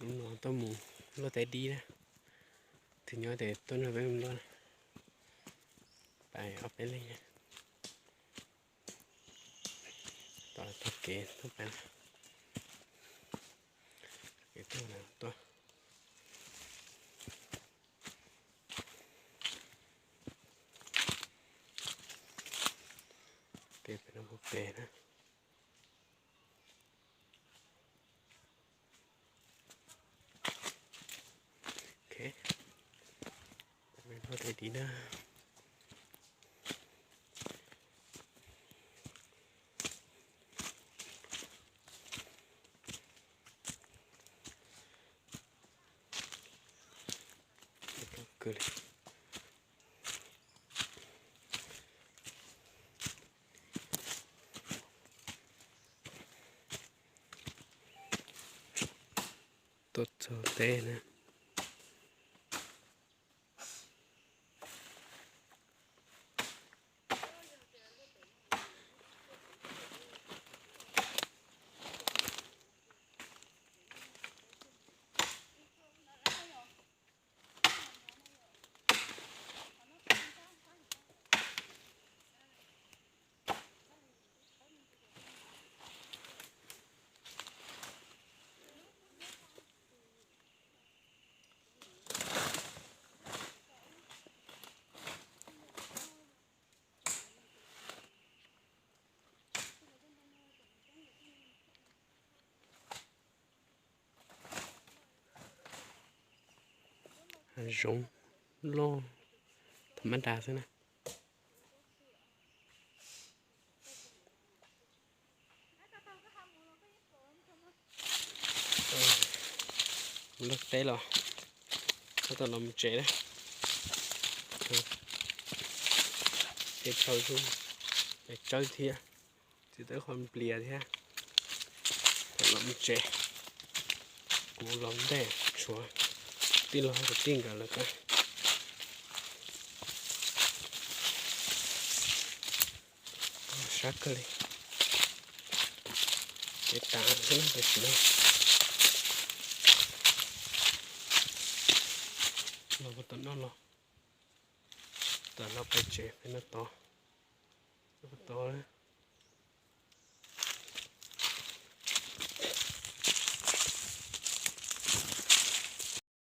ລູກນ້ອງໂຕໝູ ລົດແຕ່ດີນະ ຖືຍ້ອນແຕ່ຕົ້ນໄມ້ມັນລ້ນ ໄປເອົາໄປເລີຍ ຕໍ່ ຕໍ່ເກຕໍ່ໄປ ເກຕໍ່ນະ ຕໍ່ ເກໄປນຳພວກເກນະ. ໂອເຄ ເປັນພໍໄດ້ດີນະ ເກີດ ຕົດໂຊເຕນະ. ຫາຊົງລໍທຳມະດາຊື່ນະ. ເລິກເຕະເນາະ ເຮົາຕ້ອງລອງເຈະເດ້ ເຮັດເຂົ້າຊຸມ ໄປເຈີເທື່ອ ຊິໄດ້ຄວາມເປຍແທ້ ຕ້ອງລອງເຈະ ກູລອງແດ່ ຊົວ ຕິ້ງລອງ ເຮົາກໍຕິ້ງກັນແລ້ວກະ Sacre. Esta, no, pues no. No, pues no, no. Está la peche, no to. No to, eh.